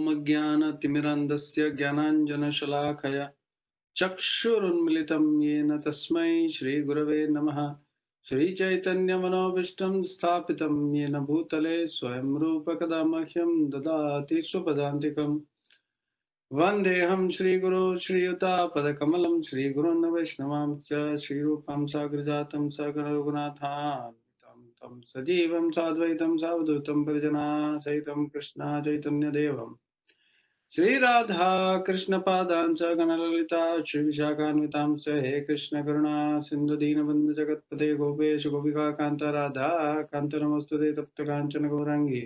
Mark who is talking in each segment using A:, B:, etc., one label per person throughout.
A: ओम अज्ञानतिमिरान्धस्य ज्ञानाञ्जनशलाकया चक्षुरुन्मिलितं येन तस्मै श्रीगुरवे नमः। श्रीचैतन्यमनोभीष्टं स्थापितं येन भूतले स्वयं रूपकदा मह्यं ददाति स्वपदान्तिकम्। वन्देऽहं श्रीगुरो श्रीयुतापदकमलं श्रीगुरुन् वैष्णवां च श्रीरूपं सागरजातं सागररघुनाथान्वितं तं सजीवं साद्वैतं सावधूतं परिजनासहितं कृष्णा चैतन्यदेवं श्रीराधा कृष्णपादां च गणललिता श्रीविशाखान्वितां च। हे कृष्ण करुणा सिन्धु दीनबन्धु जगत्पते गोपेश गोपिका कान्त राधा कान्त नमोस्तुते। तप्त काञ्चन गौराङ्गी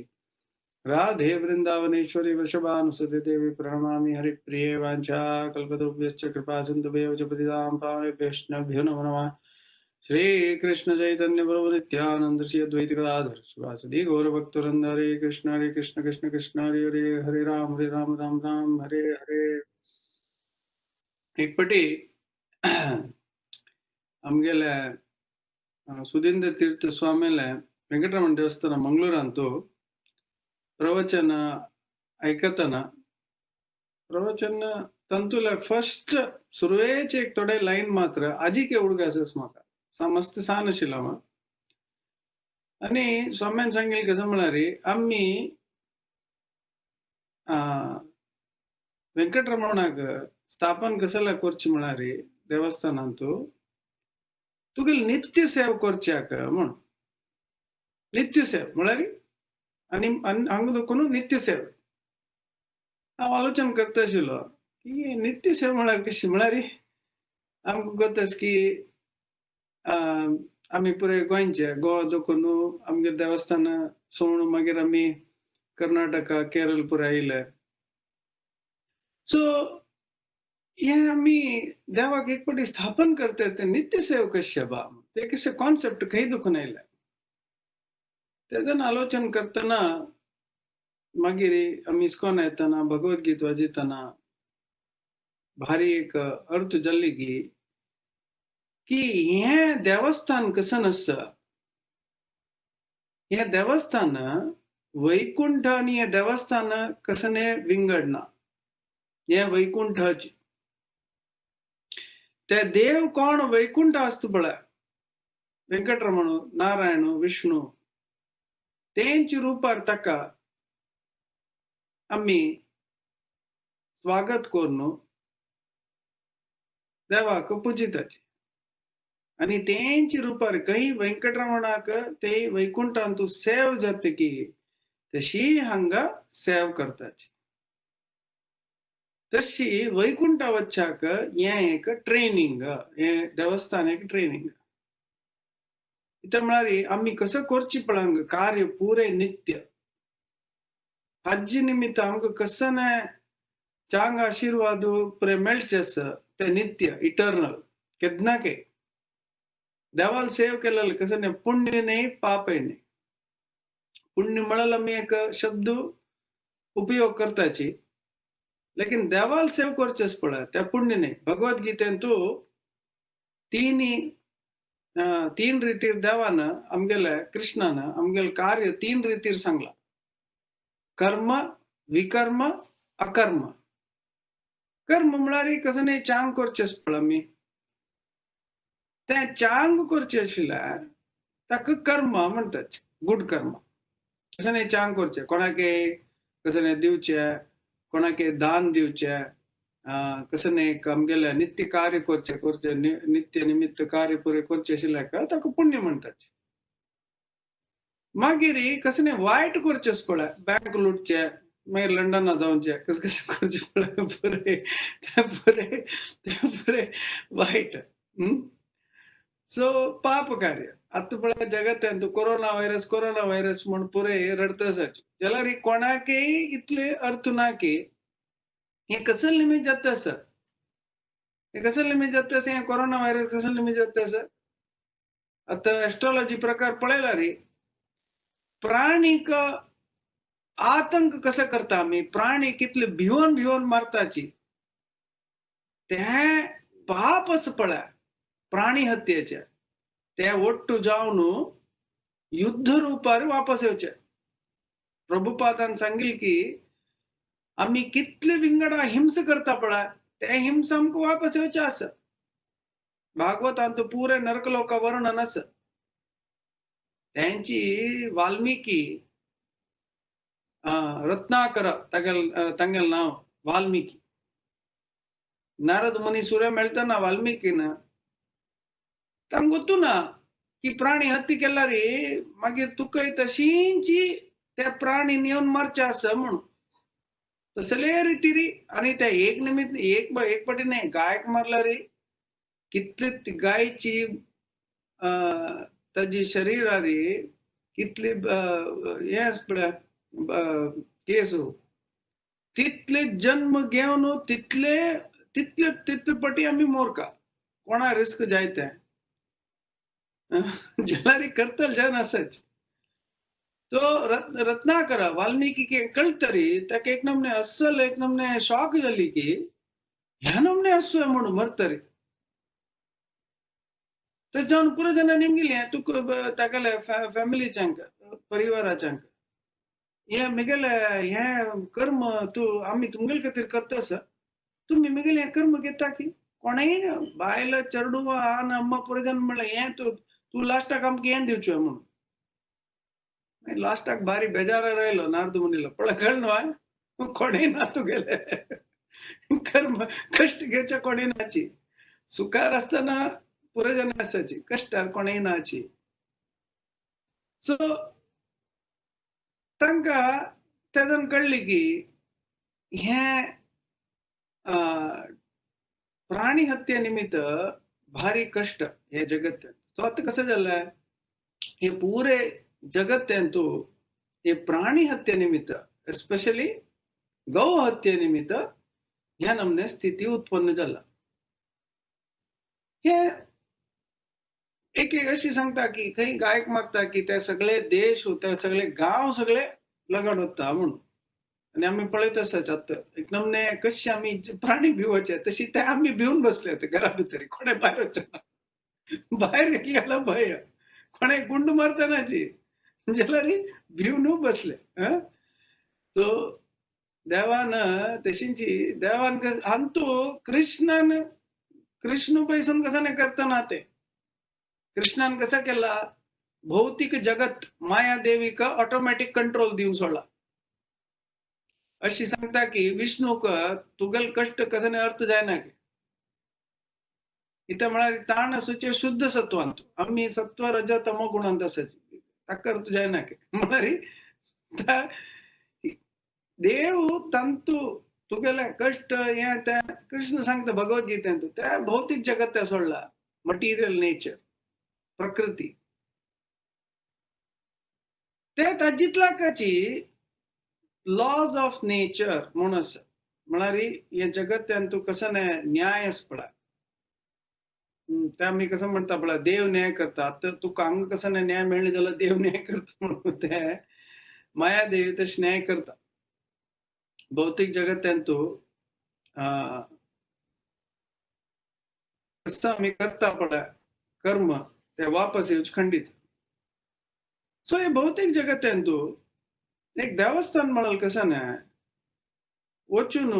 A: राधे वृन्दावनेश्वरी वृषभानुसुते देवी प्रणमामि हरिप्रिये। वाञ्छा कल्पतरुभ्यश्च कृपा सिन्धुभ्येव च पतितां पावनेभ्यो नमो नमः। श्री कृष्ण चैतन्य प्रभु नित्यानंद श्री अद्वैत गदाधर शिवासदि गौरभक्तवृंद। हरे कृष्ण कृष्ण कृष्ण हरे हरे, हरे राम राम राम हरे हरे। एक पटी आमगेले सुधींद्र तीर्थ स्वामीले वेंकटरमण देवस्थान मंगळूरांतू प्रवचन ऐकतना प्रवचन तंतुले फर्स्ट सुरवेचे एक थोडे लाईन मात्र आजीके उडगास म्हाका मस्त सान आशिल्लो हांव। आनी स्वाम्यान सांगिल्लें कसं म्हळ्यार आमी वेंकटरमणाक स्थापन कसला करची म्हळ्यार देवस्थानांतू तुगेली नित्य सेवा करच्याक म्हूण। नित्य सेवा म्हळ्यार आनी हांगा देखून नित्य सेवा हांव आलोचन करता आशिल्लो की नित्य सेवा म्हळ्यार कशी म्हळ्यार आमकां गत आसा की आमी पुराय गोंयचे गोवा देखून आमगे देवस्थान सोडून मागीर आमी कर्नाटका केरळ पुराय आयले। सो हे आमी देवाक एक पाटी स्थापन करता ते नित्य सेवा कशी बा ते कशें कॉन्सेप्ट खंय दुखून आयले तेजेन आलोचन करतना मागीर आमी इस्कॉन येतना भगवद्गीत वाजयतना भारी एक अर्थ जाल्ली की की हे देवस्थान कसं आसा हे देवस्थान वैकुंठ आनी हे देवस्थान कसं विंगडना। हे वैकुंठाचे ते देव कोण वैकुंठ आसता पळय वेंकटरमण नारायण विष्णू तेंचे रुपार ताका आमी स्वागत करून देवाक पुजिताचे आनी तेंचे रुपार खंय वेंकटरमणाक ते वैकुंठांतू सेव जाता की तशी हांगा सेव करताची। तशी वैकुंठा वच्चाक हें एक ट्रेनिंग, हें देवस्थान एक ट्रेनिंग। इतलें म्हळ्यार आमी कसो करची पळय हांगा कार्य पुरें नित्य हाजे निमित्त आमकां कसो ना चांग आशिर्वाद पुरें मेळचें आसा तें नित्य इटर्नल केन्ना के देवाल सेव केलेलं कसं नाही पुण्य नाही पापय नाही। पुण्य म्हळ्यार आमी एक शब्द उपयोग करताची लेकिन देवाल सेव करचेच पळय ते पुण्य नाही। भगवद्गीतेंतू तीन रितीर देवान आमगेले कृष्णान आमगेले कार्य तीन रितीर सांगला, कर्म विकर्म अकर्म। कर्म म्हळ्यार कसं नाही चांग करचेच पळय आमी ते चांग करचे आशिल्ल्यार ताका कर्म म्हणटात, गुड कर्म। कसं नाही चांग करचें कोणाक कसं नाही दिवचें कोणाक दान दिवचें कसं नाही आमगेलें नित्य कार्य करचें करचें नित्य निमित्त कार्य पुरें करचें आशिल्ल्यार ताका पुण्य म्हणटात। मागीर कसं नाही वायट करचेंच पळय बँक लुटचें मागीर लंडना जावचें कशें कशें करचें पळय पुरें तें पुरें तें पुरें वायट। सो पाप कार्य आतां पळय जगतांत कोरोना व्हायरस कोरोना व्हायरस म्हूण पुराय रडत आसात जाल्यार कोणाकय इतले अर्थ ना की हें कसले निमित्त जाता आसा, हें कसले निमित्त जाता आसा, हें कोरोना व्हायरस कसले निमित्त जाता आसा। आतां एस्ट्रोलॉजी प्रकार पळयला रे प्राणीक आतंक कसो करता आमी प्राणी कितले भिवन भिवन मारताची ते पाप आसा पळय प्राणी हत्येचे ते ಒಟ್ಟು जावन युद्ध रूपार वापस येवचे। प्रभुपादान सांगिल की आमी कितले विंगडा हिंसा करता पळय ते हिंसा आमकां वापस येवचें आसा. भागवतांत पुरे नरकलोका वर्णन आसा. तेंची वाल्मिकी रत्नाकर तांगेलें नांव वाल्मिकी. नारद मुनी सूर्य मेळतना वाल्मिकीन तांकां गोत्तू ना की प्राणी हत्ती केला रे मागीर तुकाय तशींची त्या प्राणी येवन मरचे आसा म्हणून. तसले रितीरी आनी त्या एक निमित्त एक एक पटी न्ही गायक मारला रे कितले गायची ताजी शरीरा रे कितले हे पळय केस तितले जन्म घेवन तितले तितले तितले पटी आमी मोरका कोणा रिस्क जायते जाल्यार करतले जन आसाच. तो रत्नाकर वाल्मिकी कळतरी ताका एक नमने अस्सल एक नमने शॉक जाली की ह्या नमने आसूं म्हणून मरतरी. तशें जावन पुरो जाणां निमगिलें तुका तागेले फॅमिलीच्यांक परिवाराच्यांक हें म्हगेलें हें कर्म तूं आमी तुमगेले खातीर करता आसा तुमी म्हगेलें हें कर्म घेता की कोणेय बायल चेडवां आन अम्मा पुरो जाण म्हणलें हें तूं तूं लास्टाक आमकां हें दिवचें म्हणून. लास्टाक भारी बेजारार आयलो नारद मुनीलो पळय कळ्ळें न्हय कोणेय ना तुगेलें कर्म कश्ट घेवचें कोणेय नाची सुखार आसतना पुरो जाणां आसाची कश्टार कोणेय नाची. सो तांकां तेदन कळ्ळें की हें प्राणी हत्ये निमित्त भारी कश्ट हे जगत. सो आतां कशें जालें हे पुरे जगत्यांतु हे प्राणी हत्ये निमित्त एस्पेशली गौ हत्ये निमित्त ह्या नमने स्थिती उत्पन्न जाला. हे एक एक अशी सांगता की खंय गायक मारता की ते सगळे देश ते सगळे गांव सगळे लगड वता म्हणून. आनी आमी पळयत आसाच आतां एक नमने कशे आमी प्राणी भिवचे तशी ते आमी भिवन बसले घरा भितर कोणे भायर वचना भायर गेल्यार भंय कोणे गुंड मारतानाची जाल्यार भिवन बसले. सो देवान तशींची देवान अंतू कृष्णान कृष्ण पैसून कसं नाही करताना ते कृष्णान कसं केला भौतिक जगत माया देवीक ऑटोमॅटिक कंट्रोल दिवन सोडला. अशी सांगता की विष्णूक तुगेल कष्ट कसं नाही अर्थ जायना की इथं म्हळ्यार ताण आसूचे शुद्ध सत्वांत आमी सत्व रज तमो गुणांत आसाची ताका अर्थ जायना की म्हळ्यार देव तंतू तुगेले कष्ट हे ते कृष्ण सांगता भगवद्गीतेंत त्या भौतिक जगत त्या सोडला मटिरियल नेचर प्रकृती ते ताजितलाकाची लॉज ऑफ नेचर म्हणून आसा. म्हळ्यार हे जगत्यांतू कसं न्याय न्याय आसा पळय ते आमी कसं म्हणटा पळय देव न्याय करता. आतां तुका हांगा कसं न्याय मेळ्ळें जाल्यार देव न्याय करता म्हणून ते माया देवी तशें न्याय करता. भौतिक जगत्यांतू कसं आमी करता पळय कर्म ते वापस येवचे खंडीत. सो हे भौतिक जगत्यांतू एक देवस्थान म्हळ्यार कसं न्हय वचून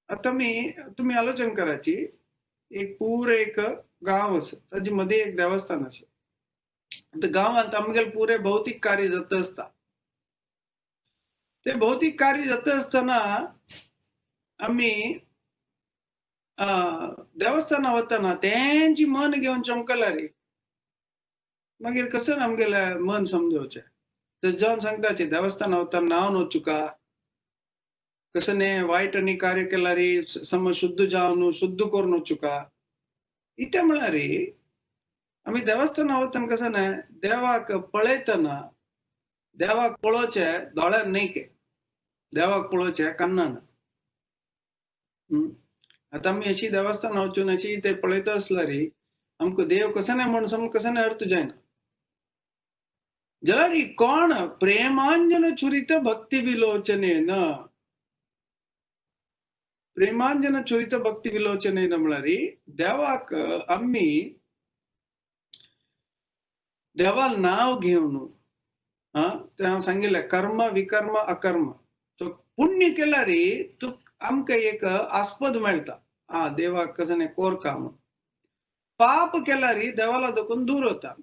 A: आतां मी तुमी आलोचन करायची एक पुरे एक गांव आसा ताजे मदीं एक देवस्थान आसा. आतां गांवांत आमगेलें पुरे भौतिक कार्य जाता आसता. ते भौतिक कार्य जाता आसतना आमी देवस्थाना वतना तेंची मन घेवन चमकला रे मागीर कसं आमगेलें मन समजवचें. तशें जावन सांगताचे देवस्थाना वतना न्हावन वचुका कसं न्ही वायट आनी कार्य केल्यार समज शुद्ध जावन शुद्ध करून वचुका. इतें म्हळ्यार आमी देवस्थाना वतना कसं न्हय देवाक पळयतना देवाक पळोवचें दोळ्यान न्हय के देवाक पळोवचें कान्नान. आतां आमी अशी देवस्थाना वचून अशी ते पळयता आसल्यार आमकां देव कसं न्हय म्हूण समज कसं न्हय अर्थ जायना. जाल्यार कोण प्रेमांजन छुरीत भक्ती विलोचनेन प्रेमांजन छुरीत भक्ती विलोचनेन म्हळ्यार देवाक आमी देवा नाव घेवन तें हांव सांगिल्लें कर्म विकर्म अकर्म. सो पुण्य केल्यार तूं आमकां एक आस्पद मेळटा, आं देवाक कसं कोरका म्हणून. पाप केल्यार देवाला दखून दूर वता.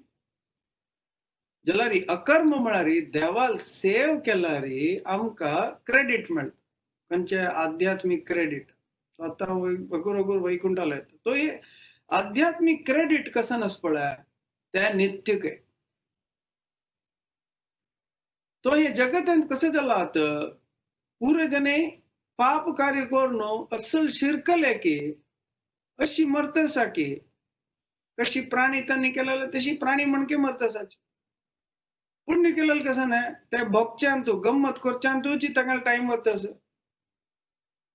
A: जाल्यार अकर्म म्हळ्यार देवाल सेव केल्यार आमकां क्रेडीट मेळटा, खंयचे आध्यात्मीक क्रेडीट. आतां अगूर अगूर वैकुंठाला येता तो आध्यात्मीक क्रेडीट कसं आसा पळय तें नित्य काय. तो हे जगतांत कसं जाला आतां पुरे जने पाप कार्य करून असल शिरकले की अशी मरतसा की कशी प्राणी त्यांनी केलेलं तशी प्राणी म्हणके मरतसाची. पुण्य केलेलं कसं नाही ते भोगच्यान तूं गम्मत करच्यान तुची तांकां टायम वता.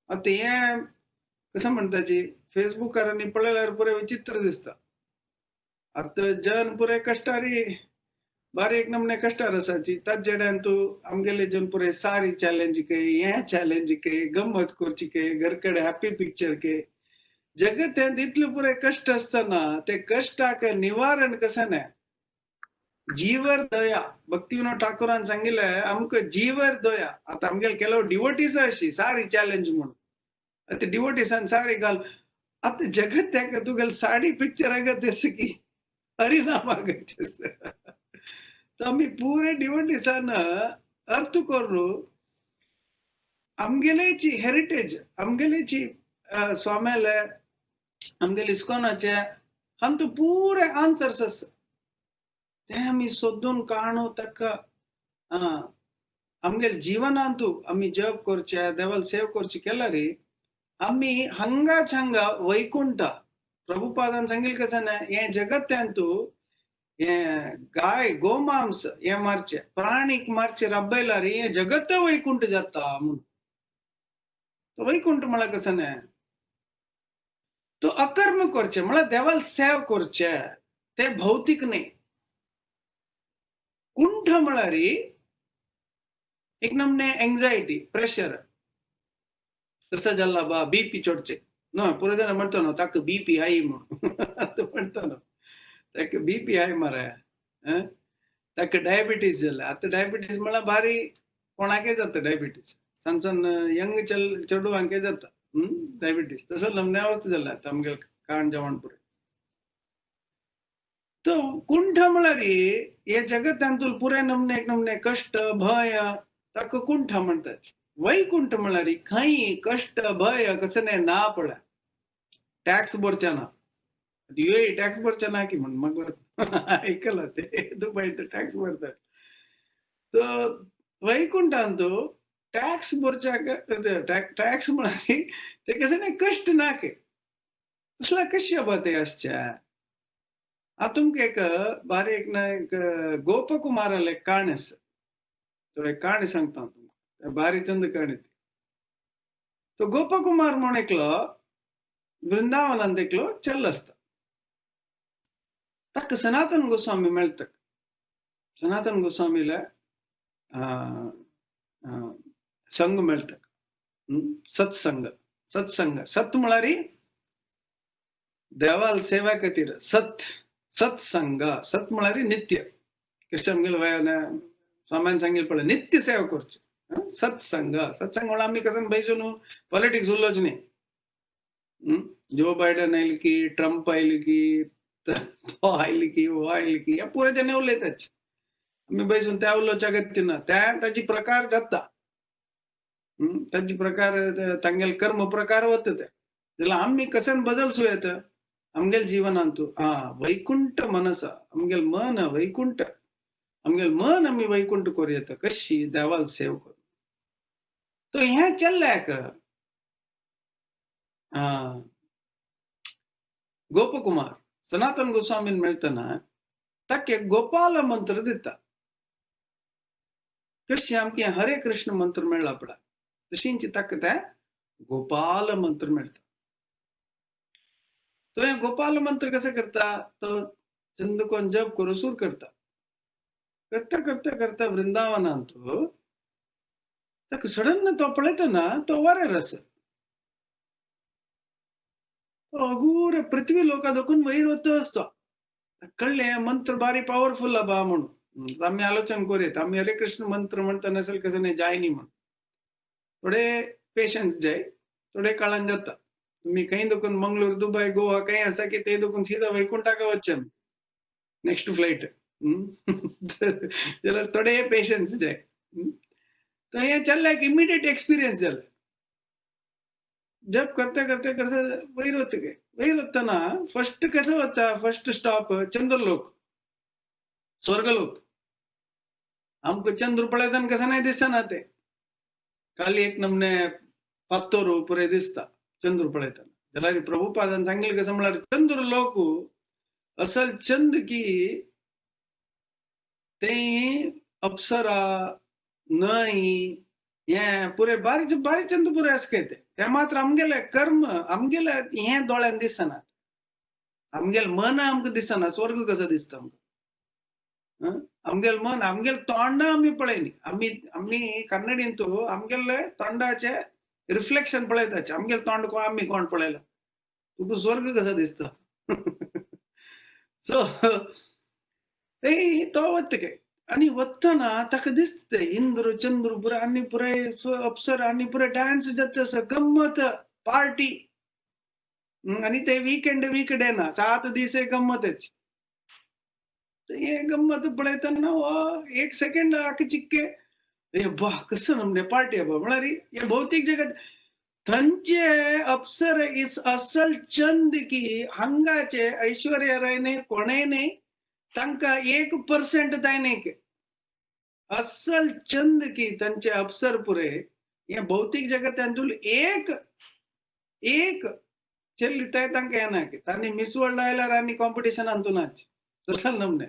A: आतां हें कसं म्हणटाची फेसबुकारांनी पळयल्यार पुरे विचित्र दिसता. आतां जन पुरे कश्टारी बारीक नमने कश्टार आसाची ताचे जेड्यान तूं आमगेले जन पुरे सारी चॅलेंज के हें चॅलेंज के गम्मत करची के घर कडेन हॅपी पिक्चर के. जगत्यांत इतले पुरे कश्ट आसतना ते कश्टाक निवारण कसं नाही जीवर दया. भक्तिविनोद ठाकूरान सांगिल्लें आमकां जीवर दया. आतां आमगेले ಕೆಲವು ಡಿವೋಟೀಸ್ अशी सारी चॅलेंज म्हणून आतां डिवोटीसान सारी घाल. आतां जगत्याक तुगेले साडी पिक्चर अगत की हरिनाम अगत. आमी पुरे डिवोटीसान अर्थ करून आमगेलेची हेरिटेज आमगेलेची स्वाम्याले आमगेले इस्कॉनाचे हांतू पुरे आन्सर्स आसा ते आमी सोदून काणू ताका. आमगेले जिवनांतू आमी जप करचे देवाल सेव करचे केल्यार आमी हांगाच हांगा वैकुंठ. प्रभुपादान सांगिल्लें कसं ना हें जगत्यांतू हें गाय गोमांस हें मारचें प्राणीक मारचें रब्बयल्यार हें जगत वैकुंठ जाता म्हणून. वैकुंठ म्हळ्यार कसं ना तो अकर्म करचें म्हळ्यार देवाल सेव करचें तें भौतीक न्ही. कुंठ म्हळ्यार एक नमने एंग्जायटी प्रेशर कसं जाला बा बीपी चडचे न्हय पुरो जाण म्हणटा न्हू ताका बीपी हाय म्हणून. म्हणटा न्हू ताका बीपी हाय मरे, ताका डायबिटीज जाला. आतां डायबिटीज म्हळ्यार भारी कोणाकय जाता डायबिटीज, सान सान यंग चेडवांकय जाता डायबिटीज. तसो नमने अवस्था जाला आतां आमगेले काण जेवण पुरे. तो कुंठ म्हळ्यार हे जगतांतूल पुरे नमने एक नमने कश्ट भय ताका कुंठ म्हणटात. वैकुंठ म्हळ्यार खंय कश्ट भय कसं ना पळय टॅक्स भरचे ना, ये टॅक्स भरचे ना की म्हण म्हाका आयकलां ते दुबय टॅक्स भरतात. तो वैकुंठांत टॅक्स भरच्याक टॅक्स म्हळ्यार ते कसं नाही कश्ट ना के तसल्या कशें बा ते आसच्या. आतां तुमकां एक बारीक ना एक गोपकुमाराले एक काणी आसा, तो एक काणी सांगता तुमकां, बारी चंद काणी ती. तो गोपकुमार म्हूण एकलो वृंदावनांत एकलो चल आसता. ताका सनातन गोस्वामी मेळटा. सनातन गोस्वामीला संग मेळटा, सत्संग. सत्संग सत म्हळ्यार देवाल सेवा खातीर सत सत्संग. सत म्हळ्यार नित्य. कशें आमगेले स्वाम्यान सांगिल्लें पळय नित्य सेवा करची सत्संग. सत्संग म्हळ्यार आमी कसं बैसून न्हू पॉलिटिक्स उलोवचें न्ही. जो बायडन आयलो की ट्रम्प आयलो की तो आयलो की हो आयलो की हे पुरे तेणे उलयतात. आमी बैसून त्या उलोवच्या गती ना, त्या ताजी प्रकार जाता, ताजी प्रकार तांगेले कर्म प्रकार वता ते. जाल्यार आमी कशें बदलसू येता आमगेले जिवनांतू. आं वैकुंठ मनस आमगेले मन वैकुंठ, आमगेले मन आमी वैकुंठ करूं येता कशी देवाल सेव करून. तो हें चल्ल्याक गोपकुमार सनातन गोस्वामीन मेळटना ताका एक गोपाल मंत्र दिता. कशें आमकां हरे कृष्ण मंत्र मेळ्ळा पळय तशींच ताका तें गोपाल मंत्र मेळटा. तो हें गोपाल मंत्र कसं करता, तो चंदकोन जप करून सूर करता. करता करता करता वृंदावनांत ताका सडन तो पळयतना तो वरेर आसा. अगूर पृथ्वी लोका दोकून वयर वता आसता. कळ्ळें मंत्र बारी पावरफुल आबा म्हणून. आमी आलोचन करूं येता, आमी हरे कृष्ण मंत्र म्हणटा नसेल कसं नाही जाय न्ही म्हणून. थोडे पेशन्स जाय, थोडे काळान जाता. तुमी खंय देखून मंगळूर, दुबय, गोवा खंय आसा की ते देखून सीधा वैकुंठाक वचचें नेक्स्ट फ्लायट. जाल्यार थोडे पेशन्स जाय. तो हें चल्ल्याक इमिडिएट एक्सपिरियन्स जालें. जप करते करते करते वयर वता, वयर वतना फर्स्ट कसो वता, फर्स्ट स्टॉप चंद्रलोक, स्वर्गलोक. आमकां चंद्र पळयतना कसो नाही दिसना ते, खाली एक नमने पात्तोर पुरे दिसता चंद्र पळयतना. जाल्यार प्रभुपादान सांगिल्लें कसं म्हळ्यार चंद्रलोक असल चंद की ते अप्सरा न्हंय हें पुरे बारीक बारीक चंद पुरे आसा काय ते मात्र आमगेले कर्म आमगेले हें दोळ्यान दिसना, आमगेले मन आमकां दिसना. स्वर्ग कसो दिसता आमकां? आमगेले मन, आमगेले तोंडां आमी पळयनी. आमी आमी कन्नडींतू आमगेले तोंडाचे रिफ्लेक्शन पळयताचे. आमगेले तोंड कोण आमी कोण पळयला, तुका स्वर्ग कसो दिसता? सो ते तो वता काय आनी वतना ताका दिसता इंद्र चंद्र पुराय आनी पुराय अप्सर आनी पुराय डान्स जाता आसा, गम्मत पार्टी. आनी ते विकेंड वीकडे ना, 7 दीस गम्मतच. हे गम्मत पळयतना हो एक सेकंड आक चिक्के बा कसं नमने पार्टी बा म्हळ्यार हे भौतीक जगत थंयचे अप्सर इस असल चंद की हांगाचे ऐश्वर्या राय न्ही कोणेय न्ही, तांकां 1% ताय न्ही. असल चंद की तांचे अप्सर पुरे हे भौतीक जगतांतूल एक एक चेल्ली ताय तांकां येना की तांणी मिस वर्ल्ड आयल्यार आनी कॉम्पिटिशन अंतूनाच तसल नमने.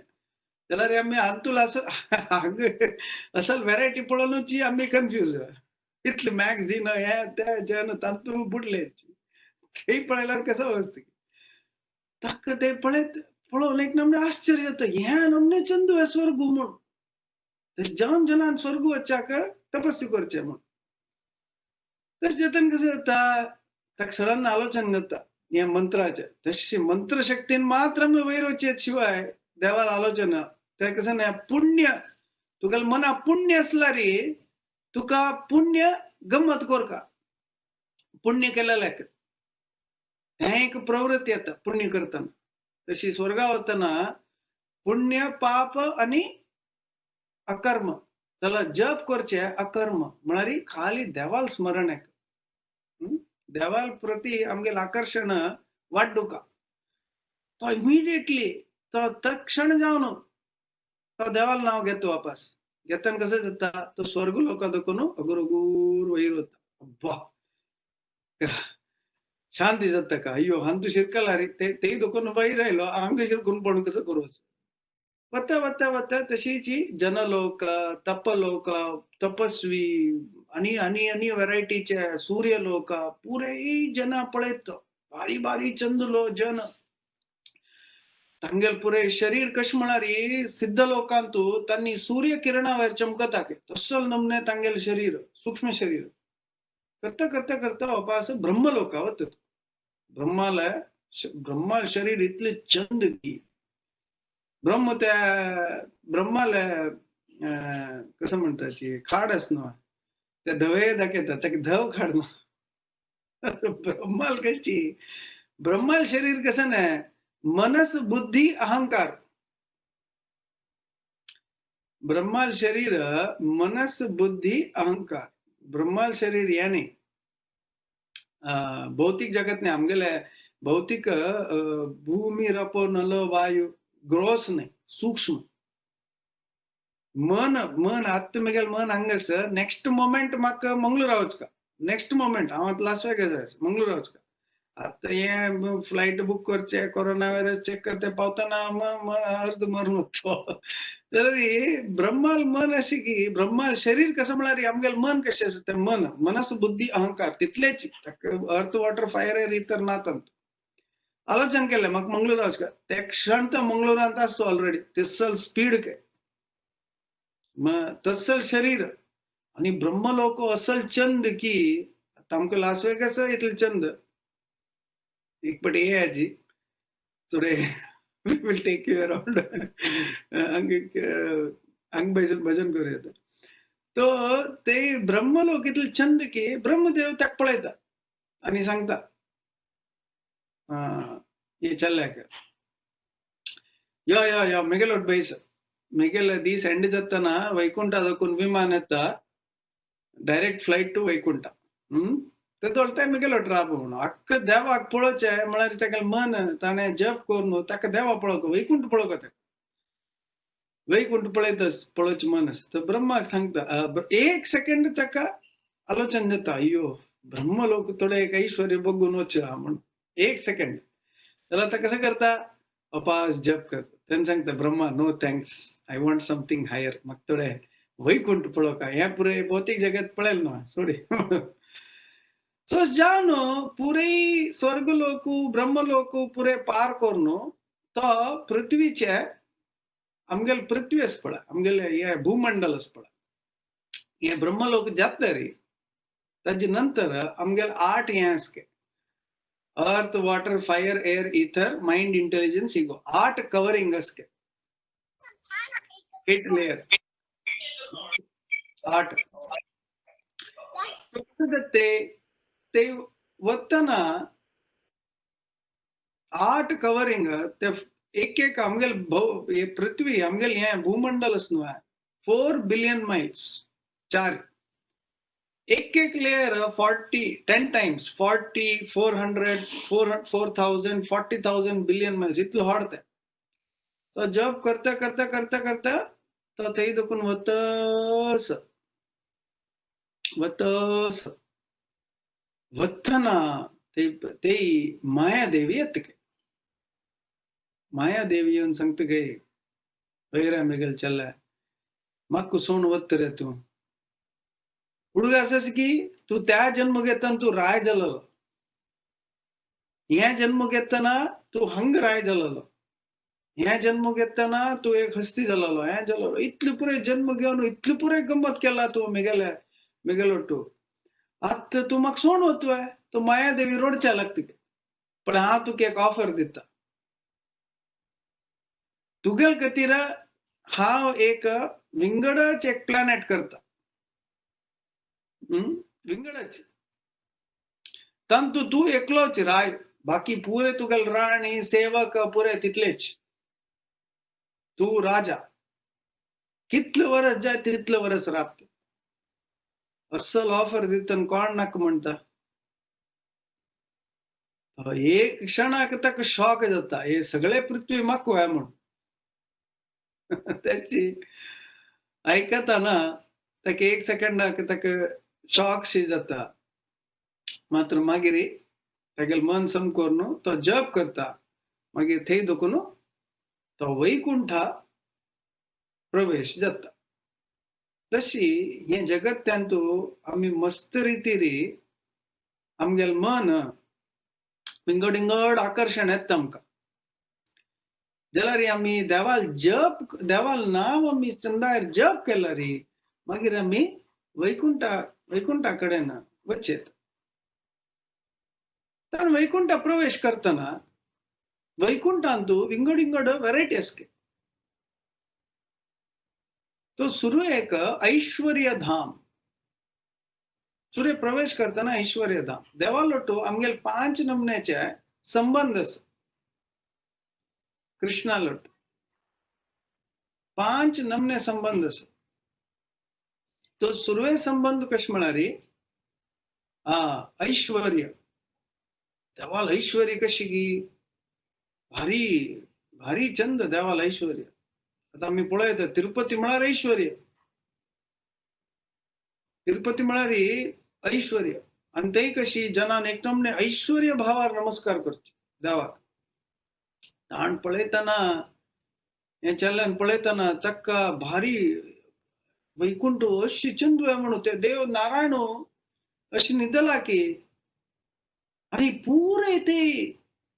A: जाल्यार आमी अंतूल असल व्हेरायटी पळोवनूच आमी कन्फ्यूज. इतले मॅगझीन हे ते जेन तातूंत बुडले ते पळयल्यार कसो वस्त ताका ते पळयत पळोवन एक नमने आश्चर्य जाता, हें नमने चंद स्वर्ग म्हूण. जन जनान स्वर्ग वच्चाक तपस्या करचें म्हूण. तशें जातना कसं जाता, ताका सडन आलोचन जाता हे मंत्राचे. तशी मंत्रशक्तीन मात्र आमी वयर वचचे शिवाय देवाला आलोचना ते कसं नाही. पुण्य तुका मना पुण्य आसल्यार तुका पुण्य गम्मत करका, पुण्य केलेलें हें एक प्रवृत्ती येता पुण्य करतना. तशी स्वर्गा वतना पुण्य पाप आनी अकर्म, जाल्यार जप करचें अकर्म म्हळ्यार खाली देवाल स्मरण एक, देवाल प्रती आमगेलें आकर्शण वाडुका. तो इमिडिएटली तो तत्क्षण जावन तो देवाल नांव घेता वापस. घेतना कसं जाता, तो स्वर्ग लोका देखून अगुरगुर वयर वता, अब्बा शांती जाता का, अय्यो हांतू शिरकला रे ते देखून वयर आयलो हांगा शिरकून पडून कसं करूं. वता वता वता तशीच जनलोक, तपलोक, तपस्वी आनी आनी आनी व्हेरायटीचे सूर्यलोक पुरे जन पळयत, बारी बारी चंद जन तांगेल पुरे शरीर कशें म्हळ्यार सिद्ध लोकांतू तांणी सूर्य किरणा वयर चमकता तसल नमने तांगेल शरीर सूक्ष्म शरीर. करता करता करता वापस ब्रह्मलोका वता. ब्रह्माला ब्रह्मा शरीर इतले चंद की ब्रह्म त्या ब्रह्माला कसं म्हणतात खाड आसना, त्या धवे दाखयता ताका धव खाड ना. ब्रह्माल कशी ब्रह्माल शरीर कसं नाही, मनस बुद्धी अहंकार. ब्रह्माल शरीर मनस बुद्धी अहंकार. ब्रह्माल शरीर याने भौतिक जगत नाही, आमगेले भौतिक भूमी रपो नल वायू ग्रोस नाही, सूक्ष्म मन. मन आत्ता मेगेल मन हांगासर नेक्स्ट मोमेंट म्हाका मंगळूर वचका, नेक्स्ट मोमेंट हांव आतां लास वेगस मंगळूर वचका. आतां हें फ्लायट बूक करचें, कोरोना व्हायरस चॅक करते पावतना अर्द मरून वचो. जाल्यार ब्रह्माल मन अशें की ब्रह्माल शरीर कसं म्हळ्यार आमगेलें मन कशें आसा तें मन, मनस बुद्धी अहंकार तितलेच. अर्थ वॉटर फायर इतर ना तांतूं. आलोचन केलें म्हाका मंगळूर वचका, ते क्षण तो मंगळुरांत आसतो ऑलरेडी, तसल स्पीड काय तसल शरीर. आनी ब्रह्मलोक असल चंद की आतां आमकां लास वेगस इतलें चंद. एक पट ये आजी today we will take you around. हांग भजन करूया. तो ते ब्रह्मलोक इतले चंद की ब्रह्मदेव ताका पळयता आनी सांगता हे चल्ल्याक यो यो यो मेगेलोट बैस, मेगेले दीस एंड जातना वैकुंठा दाखून विमान येता, डायरेक्ट फ्लायट टू वैकुंठ. ते मेगेलोट राब म्हणून अख्ख देवाक पळोवचें म्हळ्यार ताका मन ताणें जप करून ताका देवा पळोवक वैकुंठ पळोवक ताका वैकुंठ पळयतच पळोवचें मन आसा. तर ब्रह्माक सांगता एक सेकंड ताका आलोचन जाता, अय्यो ब्रह्मलोक थोडे एक ऐश्वर्य बघून वचचें म्हणून एक सेकंड. जाल्यार ताका कशें करता अपास जप करता. तेन्ना सांगता Brahma no thanks, I want something higher, म्हाका थोडे वैकुंठ पळोवका, हें पुरे भौतीक जगत पळयलें न्हू सोडी. सो जावन पुरे स्वर्गलोक ब्रह्मलोक पुरे पार करून तो पृथ्वीचे आमगेले पृथ्वी आसा पळय, आमगेले हे भूमंडल आसा पळय, हे ब्रह्मलोक जाता रे ताजे नंतर आमगेले 8 हे आसा, earth water fire air ether mind intelligence ego, 8 covering आसा, 8 लेयर 8. ते ते वतना 8 कवरिंग ते एक एक आमगेले पृथ्वी आमगेले हे भूमंडल आसा न्हू 4 बिलियन मायल्स 4, एक एक लेयर 40 10 टायम्स 40 400 4000 40,000 बिलियन मायल्स इतलो व्हड तें. तो जप करता करता करता करता तो थंय देखून वतस वतस वतना ते मायादेवी येता. मायादेवी येवन सांगता गे भैरा मेगेल चल्ला म्हाका सोण वता रे तूं, हुडग आसास की तूं त्या जन्म घेतना तूं राय जालेलो, ह्या जन्म घेतना तूं हंग राय जालेलो, ह्या जन्म घेतना तूं एक हस्ती जालेलो, हें जालेलो, इतले पुरे जन्म घेवन इतले पुरे गम्मत केला तूं मेगेले मेगेलोटू, आतां तूं म्हाका सोण वतवे. तूं मायादेवी रोडच्या लागता, पण हांव तुका एक ऑफर दिता, तुगेल खातीर हांव एक विंगडच एक प्लॅनेट करता, विंगडच तांतू तूं एकलोच राय, बाकी पुरे तुगेल राणी सेवक पुरे तितलेच, तूं राजा, कितले वरस जाय तितले वरस राबता. अस्सल ऑफर दितना कोण नाका म्हणटा. एक क्षणाक ताका शॉक जाता, हे सगळे पृथ्वी म्हाका व्हय म्हूण. त्याची आयकतना ताका एक सेकंडाक ताका शॉक शी जाता, मात्र मागीर तागेलें मन सम करून तो जप करता, मागीर थंय देखून तो वैकुंठा प्रवेश जाता. तशी हें जगत्यांतू आमी मस्त रितीरी आमगेलें मन विंगड विंगड आकर्शण येता आमकां, जाल्यार आमी देवाल जप देवाल नांव आमी चंदार जप केल्यार मागीर आमी वैकुंठा वैकुंठा कडेन वचेत. कारण वैकुंठा प्रवेश करतना वैकुंठांतू विंगड विंगड व्हरायटी आसके. तो सुरू एक ऐश्वर्य धाम, सूर्य प्रवेश करतना ऐश्वर्य धाम देवालोटू आमगेले 5 नमन्याचे संबंध आसा कृष्णालोट, 5 नमने संबंध आसा. तो सुरवे संबंध कशें म्हळ्यार ऐश्वर्य, देवाल ऐश्वर्य कशी की भारी भारी चंद देवाल ऐश्वर्य. आतां आमी पळयता तिरुपती म्हळ्यार ऐश्वर्य, तिरुपती म्हळ्यार ऐश्वर्य, आनी थंय कशी जनान एकदम ऐश्वर्य भावार नमस्कार करचे देवाक. ताण पळयतना हें चल्यान पळयतना ताका भारी वैकुंठ अशी चंदू म्हणून ते देव नारायण अशी न्हिदला की आनी पुरे ते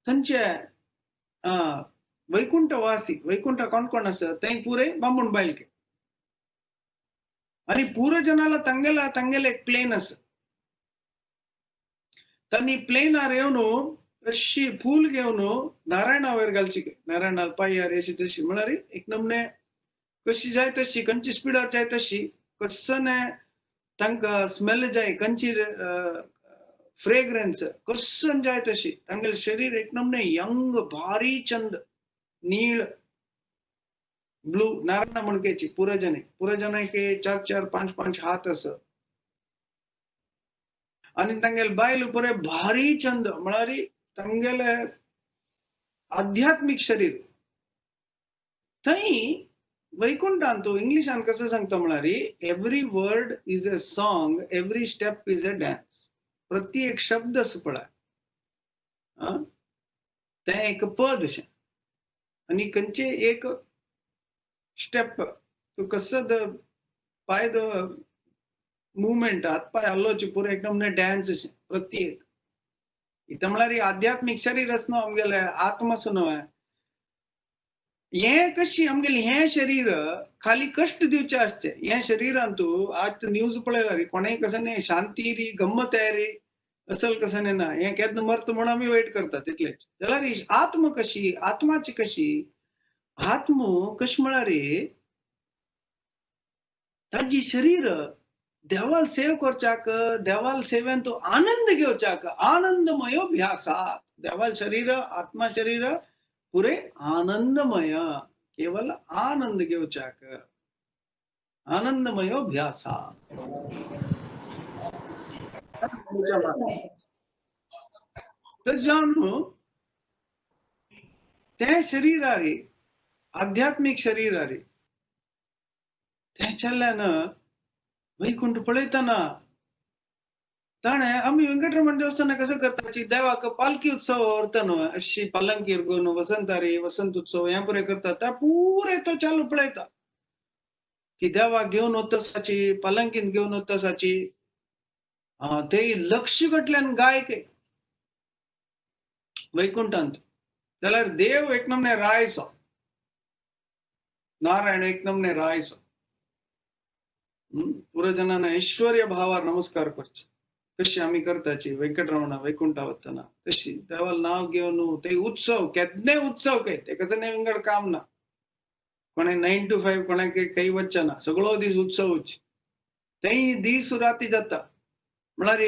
A: थंयचे वैकुंठवासी वैकुंठ कोण कोण आसा ते पुरे बामण बायलके आनी पुरे जनाला तांगेला तांगेले एक प्लेन आसा, तांणी प्लेनार येवन अशी फूल घेवन नारायणा वयर घालची, नारायणा पांयार अशी तशी म्हळ्यार एक नमने कशी जाय तशी खंयची स्पिडार जाय तशी कसने तांकां स्मेल जाय, खंयची फ्रेग्रन्स कसन जाय तशी तांगेलें शरीर एक नमने यंग भारी चंद नीळ ब्लू नारायण मणकेची पुरजने पुरजने के 4 4 5 5 हात आसा आनी तांगेले बायल पुरे भारी चंद म्हळ्यार तांगेले आध्यात्मिक शरीर. थंय वैकुंठान तूं इंग्लिशान कसं सांगता म्हळ्यार every word is a song, every step is a dance. प्रत्येक शब्द असो पळय तें एक पद अशें आनी खंयचे एक स्टेप तूं कसो पांय मुवमेंट हात पांय हालोवचे पुरो एकदम डान्स अशें प्रत्येक. इथं म्हळ्यार आध्यात्मिक शरीर आसा न्हू आमगेलें, आत्मा आसा न्हू. हें कशी आमगेलें हें शरीर खाली कश्ट दिवचें आसचें. हें शरीरान तूं आज न्यूज पळयला कोणेय कसं न्ही शांती री गम्मत आहे री असल कसं न्ही ना, हें केन्ना मरता म्हूण आमी वेट करता तितलेच. जाल्यार आत्मा कशी, आत्माची कशी, आत्मो कशें म्हळ्यार ताजी शरीर देवाल सेव करच्याक, देवाल सेवेन तो आनंद घेवच्याक, आनंदमय अभ्यासात. देवाल शरीर आत्मा शरीर पुरे आनंदमय, केवल आनंद घेवच्याक आनंदमय अभ्यासात. तशें तें शरीरारी आध्यात्मिक शरीरारी तें चल्ल्यान वैकुंठ पळयतना ताणें आमी वेंकटरमण देवस्थान कसं करताची देवाक पालखी उत्सव व्हरता न्हू, अशी पालंकीर घेवन वसंतारी वसंत उत्सव हें पुरें करता त्या पुरे तो चालू पळयता की देवाक घेवन वतसाची पालंकीन घेवन वतसाची ते लक्ष घटल्यान गायक वैकुंठांत. जाल्यार देव एक नमने रायसो, नारायण एक नमने रायसो. पुरजनान ऐश्वर्य भावार नमस्कार करचे कशी आमी करताची वेंकटरमणा वैकुंठा वतना तशी देवाल नाव घेवन ते उत्सव केदने उत्सव काय ते कसं नाही विंगड काम ना, कोणे 9 to 5 कोणाक काही वच्चे ना, सगळो दीस उत्सवच तेय दीस राती जाता. म्हळ्यार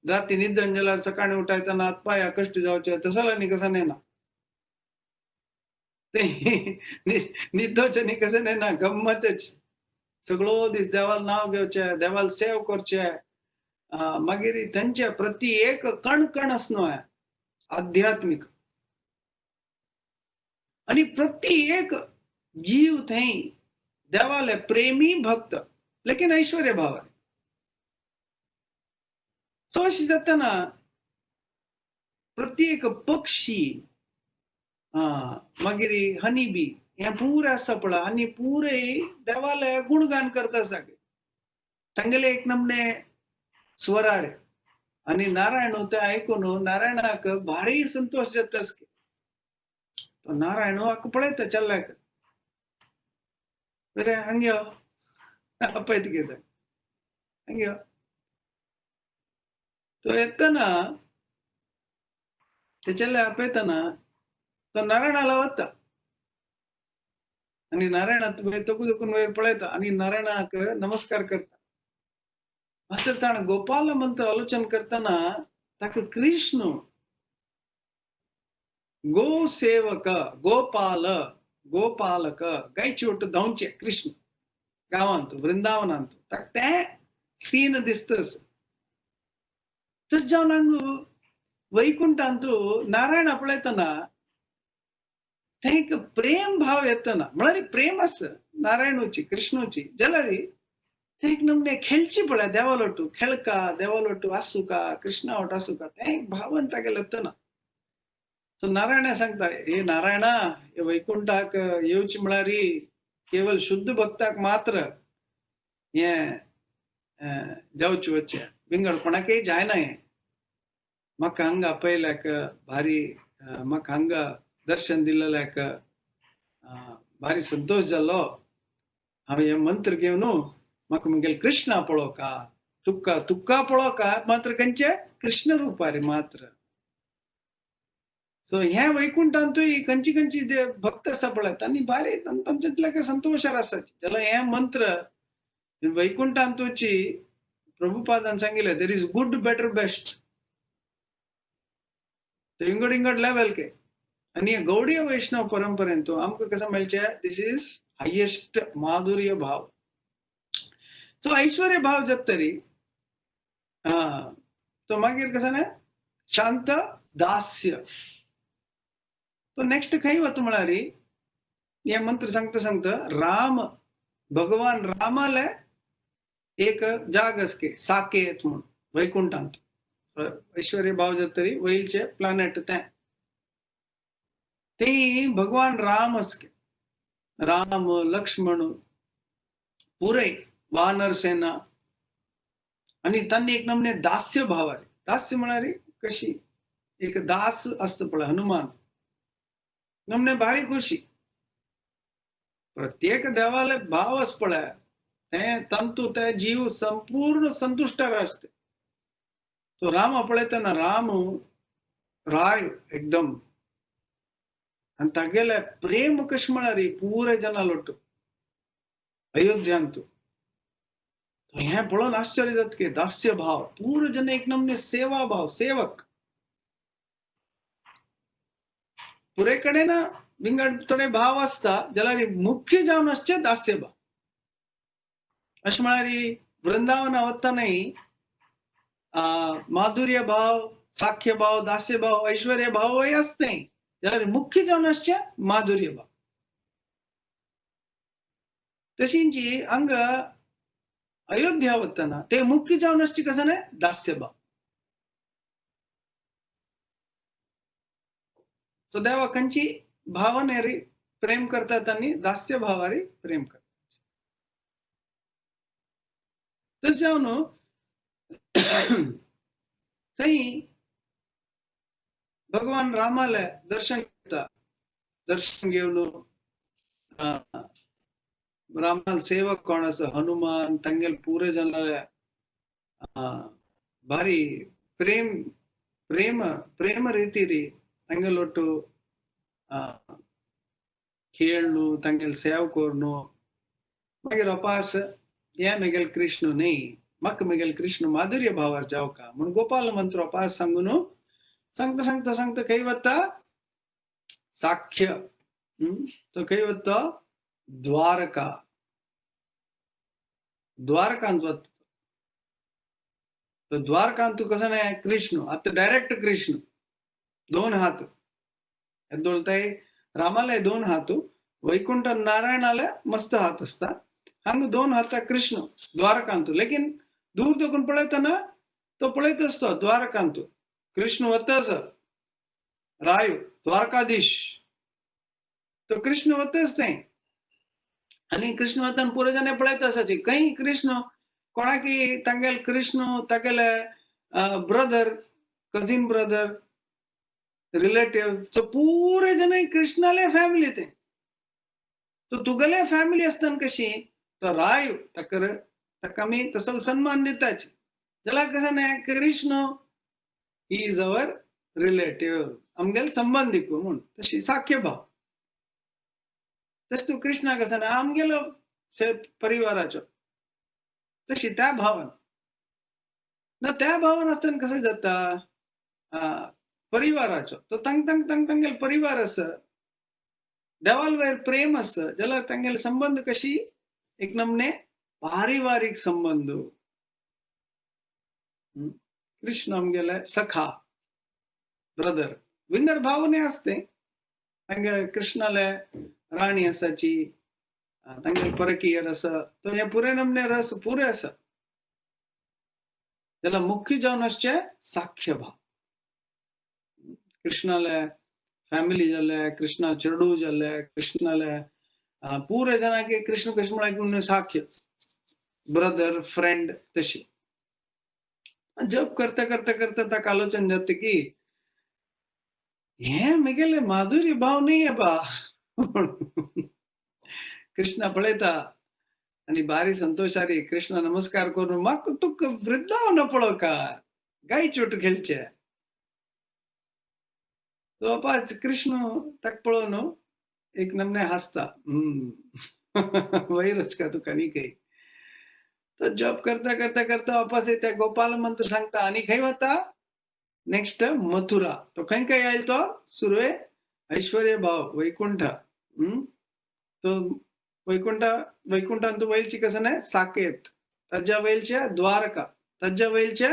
A: राती निद्दन जाल्यार सकाळी उठायतना हात पांय कश्ट जावचे तसो न्ही कसं न्ही ना, ते निद्दोचे न्ही कसं न्ही ना, गम्मतच सगळो दीस देवाल नाव घेवचे, देवाल सेव करचे. मागीर थंयचे प्रति एक कण कण आसा न्हू आध्यात्मिक आनी प्रति एक जीव थंय देवाले प्रेमी भक्त लेकिन ऐश्वर्य भाव. सो अशें जातना प्रत्येक पक्षी मागीर हनी बी हें पुरें आसा पळय आनी पुरे देवाले गुणगान करता सगळे तांगेले एक नमने स्वरार आनी नारायण तें आयकून नारायणाक भारी संतोश जाता. तो नारायण आक पळयता चल्ल्याक बरें हांग यो आपयत घेता हांग यो. तो येतना ते चल्ले आपयतना तो नारायणाला वता आनी नारायणाक तकू तकून वयर पळयता आनी नारायणाक नमस्कार करता. मात्र ताणें गोपाल मंत्र आलोचन करतना ताका कृष्ण गो सेवक गोपाल गोपालक गायची वट्ट धांवचे कृष्ण गांवांत वृंदावनांत ताका तें सीन दिसतस. तशें जावन हांगा वैकुंठांत नारायण पळयतना थंय एक प्रेम भाव येतना म्हळ्यार प्रेम आसा नारायणाची कृष्णाची जाल्यार ते एक नमने खेळची पळय देवालोटू खेळका देवालोटू आसूं का कृष्णा वट आसूं का तें एक भावन तागेलें येतना. सो नारायणा सांगता हे नारायणा हे वैकुंठाक येवची म्हळ्यार केवल शुद्ध भक्ताक मात्र हें जावचें वचचें, विंगड कोणाकय जायना हें. म्हाका हांगा पयल्याक भारी म्हाका हांगा दर्शन दिल्ल्याक भारी संतोश जालो. हांवें हें मंत्र घेवन म्हाका म्हगेले कृष्णा पळोवका तुका तुका पळोवका मात्र खंयचे कृष्ण रुपारे मात्र. सो हें वैकुंठांतूय खंयची खंयची जे भक्त आसा पळय तांणी भारी तांच्यातल्या संतोशार आसाची. जाल्यार हें मंत्र वैकुंठांतूची प्रभुपादान सांगितले there is good better best. विंगड विंगड लेवल के. आनी गौडीय वैष्णव परंपरेन आमकां कसं मेळचें this is highest माधुर्य भाव. सो ऐश्वर्य भाव जाता तरी तो मागीर कसं ना शांत दास्य. तो नेक्स्ट खंय वता म्हळ्यार हे मंत्र सांगता सांगता राम भगवान रामाले एक जाग आसके साकेत म्हूण वैकुंठांत. ऐश्वर्य भाव जाता तरी वयलचे प्लॅनेट तें ते भगवान राम आसके. राम लक्ष्मण पुरे वानर सेना आनी तांणी एक नमने दास्य भाव आले. दास्य म्हळ्यार कशी एक दास आसता पळय हनुमान नमने भारी खुशी. प्रत्येक देवाले भाव आस पळय ते तंतु ते जीव संपूर्ण संतुष्ट आसते. तो राम पळयतना राम राय एकदम आनी तागेले प्रेम कशें म्हळ्यार पुरे जनालोट अयोध्यांतु. हें पळोवन आश्चर्य जाता की दास्य भाव पूर्ण जन एक नमने सेवा भाव सेवक पुरे कडेन विंगड थोडे भाव आसता जाल्यार मुख्य जावन आसचे दास्य भाव. अशें म्हळ्यार वृंदावना वतनाय माधुर्य भाव साख्य भाव दास्य भाव ऐश्वर्य भावय आसता जाल्यार मुख्य जावन आसचे माधुर्य भाव. तशींची हांगा अयोध्या वतना ते मुख्य जावन आसचे कसं न्हय दास्य भाव. सो देवा खंयची भावनेरी प्रेम करतात आनी दास्य भावारी प्रेम करतात. तशें जावन थंय भगवान रामाले दर्शन घेता. दर्शन घेवन रामाल सेवक कोण आसा हनुमान तांगेले पुरे जनाले भारी प्रेम प्रेम प्रेम रितीरी तांगेले ಒಟ್ಟು खेळनु तांगेले सेव करून मागीर अपास हे मेगेल कृष्ण न्ही म्हाका मेगेल कृष्ण माधुर्य भावार जावका म्हूण गोपाल मंत्र अपास सांगून सांगता सांगता सांगता खंय वता साख्य. तो खंय वता द्वारका. द्वारकांत वता. तो द्वारकांत कसं नाही कृष्ण आता डायरेक्ट कृष्ण दोन हात येदोळताय रामाले दोन हात वैकुंठ नारायणाले मस्त हात असता हांगा दोन हाता कृष्ण द्वारकांत. लेकिन दूर दोकून पळयतना तो पळयत असतो द्वारकांत कृष्ण वताच राय द्वारकाधीश तो कृष्ण वताच थंय. आनी कृष्ण वतान पुरे जन पळयत आसाची खंय कृष्ण कोणाकी तांगेले कृष्ण तागेले brother cuisine brother relative so पुरे जन कृष्णाले फॅमिली ते. तो तुगेले फॅमिली आसतना कशी तो राय ताका ताका आमी तसो सन्मान दिताची. जाल्यार कशें न्हय Krishna he is our relative आमगेले संबंदीक म्हूण तशी साख्य भाव. तशें तूं कृष्णा कसं ना आमगेलो परिवाराचो तशी त्या भावान ना त्या भावान आसतना कसं जाता परिवाराचो तो तांग तांग तांग तांगेले परिवार आसा देवाल वयर प्रेम आसा जाल्यार तांगेले संबंद कशी एक नमने पारिवारीक संबंद. कृष्ण आमगेले सखा ब्रदर विंगड भावने आसते. तांगे कृष्णाले राणी आसाची तांगेले परकीय रस तो हे पुरे नमने रस पुरे आसा. जाल्यार मुख्य जावन आसचे साख्य भाव. कृष्णाले फॅमिली जाले कृष्णा चेडू जाले कृष्णाले पुरे जनाके कृष्ण कृष्ण म्हळ्यार साख्य ब्रदर फ्रेंड तशी. जप करता करता करता ताका आलोचन जाता की हे मेगेले माधुर्य भाव न्ही बा. कृष्ण पळयता आनी भारी संतोषारी कृष्ण नमस्कार करून म्हाका तुका वृंदावन पळोवका गाय चोट खेळचे. तो अपाच कृष्ण ताका पळोवन एक नमने हासता वयर का तुका न्ही काही. तो जप करता करता करता वापस येता, गोपाल मंत्र सांगता आनी खंय वता नेक्स्ट मथुरा. तो खंय खंय आयल तो सुरवे ऐश्वर्य भाव वैकुंठ. तो वैकुंठ वैकुंठांतु वैलची कसं नाही साकेत, ताज्या वैलच्या द्वारका, ताज्या वैलच्या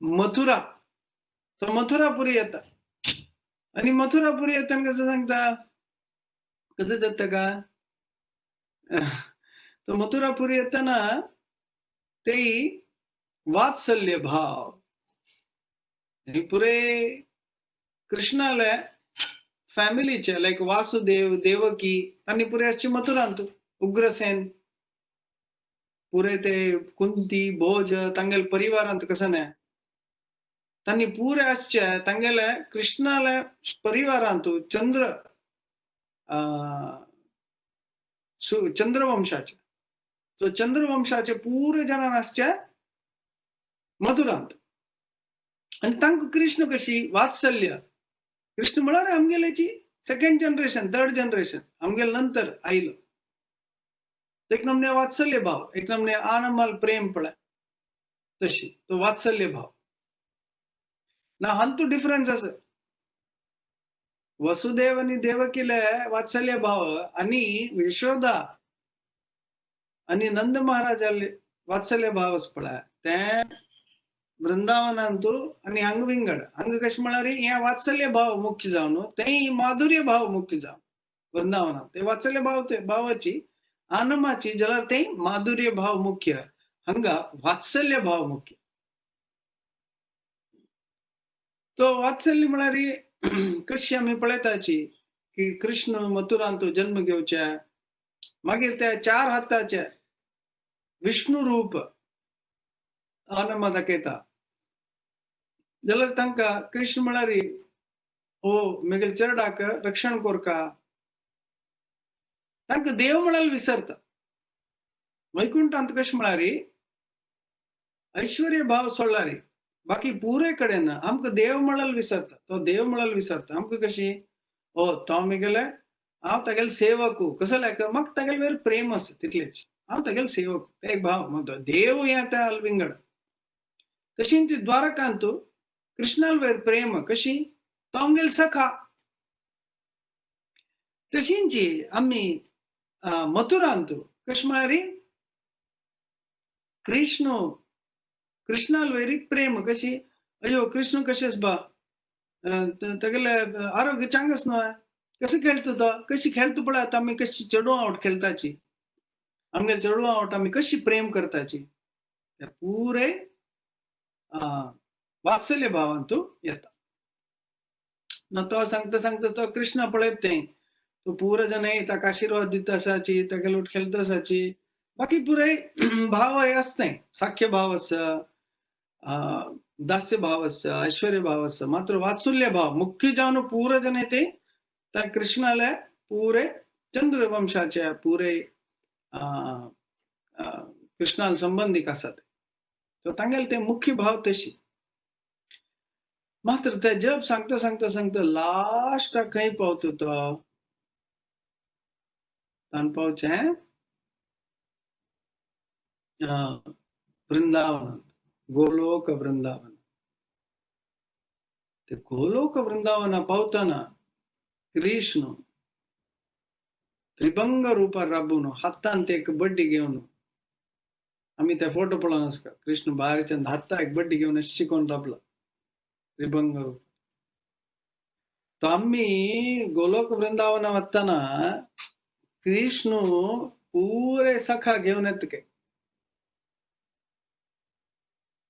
A: मथुरा. तो मथुरापुरी येता आणि मथुरापुरी येताना कसं सांगता, कसं जाता का तो मथुरापुरी येताना ते वात्सल्य भाव पुरे कृष्णाला फॅमिलीचे लायक वासुदेव देवकी तांणी पुरे आसची मथुरांतु, उग्रसेन पुरे ते कुंती भोज तांगेले परिवारांत कसं नाही तांणी पुरे आसचे तांगेले कृष्णाले परिवारांतु चंद्र चंद्रवंशाचे, तो चंद्रवंशाचे पुरे जणां आसचे मथुरांत. आनी तांकां कृष्ण कशी वात्सल्य, कृष्ण म्हळ्यार आमगेल्याची सेकंड जनरेशन थर्ड जनरेशन आमगेले नंतर आयलो. एक नमने वात्सल्य भाव, एक नमने आनमाल प्रेम पळय तशी तो वात्सल्य भाव ना. हांतू डिफरन्स आसा वसुदेव आनी देवकीले वात्सल्य भाव आनी यशोदा आनी नंद महाराजाले वात्सल्य भाव आसा पळय ते वृंदावनांतु आनी हांगा विंगड. हांगा कशें म्हळ्यार हे वात्सल्य भाव मुख्य जावन तेय माधुर्य भाव मुख्य जावन वृंदावनांत ते वात्सल्य भाव ते भावाची आनमाची जाल्यार ते माधुर्य भाव मुख्य, हांगा वात्सल्य भाव मुख्य. तो वात्सल्य म्हळ्यार कशी आमी पळयताची की कृष्ण मथुरांतु जन्म घेवचे, मागीर त्या चार हाताचे विष्णु रूप आनंद दाखयता जाल्यार तांकां कृष्ण म्हळ्यार ओ मेगेले चेरडाक रक्षण कोरका, तांकां देव म्हळ्यार विसरता. वैकुंठांत कशें म्हळ्यार ऐश्वर्य भाव सोडल्यार बाकी पुरे कडेन आमकां देव म्हळ्यार विसरता, तो देव म्हळ्यार विसरता. आमकां कशी ओ तो मेगेले हांव तागेले सेवकू कसो लायक म्हाका तागेले वयर प्रेम आसा तितलेच, हांव तागेले सेवक ते एक भाव देव हें त्या विंगड. तशीच द्वारकांतु कृष्णाल वयर प्रेम कशी तो आमगेले सखा. तशींच आमी मथुरांतु कशें म्हळ्यार कृष्ण कृष्णाल वयर प्रेम कशी अयो कृष्ण कशें बा तागेले आरोग्य चांगच न्हय, कसं खेळतो तो कशी खेळतो पळय आतां आमी कशी चेडवां आवट खेळटाची, आमगेले चेडवां आवट आमी कशी प्रेम करताची ते पुरे वात्सल्य भावांतु येता. ना तो सांगता सांगता तो कृष्ण पळयत ते तो पुरे जण ताका आशिर्वाद दिता आसाची, तागेले वट खेळता आसाची, बाकी पुरे भाव हे आसताय, साख्य भाव आसा, दास्य भाव आसा, ऐश्वर्य भाव आसा, मात्र वात्सल्य भाव मुख्य जावन पुरे जण ते त्या कृष्णाले पुरे चंद्रवंशाचे पुरे कृष्णाल संबंधीक आसात, तो तांगेले ते मुख्य भाव तशी. मात्र ते जप सांगता सांगता सांगता लास्टाक खंय पावता तो तान पावचें वृंदावनांत, गोलोक वृंदावन. ते गोलोक वृंदावना पावतना कृष्ण त्रिभंग रूपार राबून हातांत एक बड्डी घेवन, आमी ते फोटो पळोवन आसता कृष्ण भायरच्यान हाता एक बड्डी घेवन शिकोवन राबला त्रिभंग रूप. तो आमी गोलोक वृंदावना वतना कृष्ण पुरे सखा घेवन येता काय,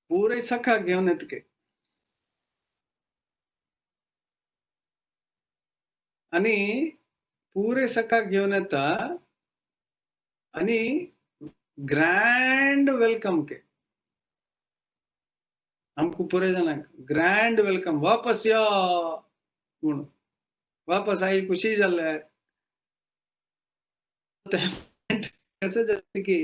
A: पुरे सखा घेवन येता काय आनी पुरे सखा घेवन येता आनी ग्रँड welcome के आमकां पुरे जाणांक ग्रँड welcome, वापस यो म्हूण वापस आई खुशी जाल्ले. कशें जाता की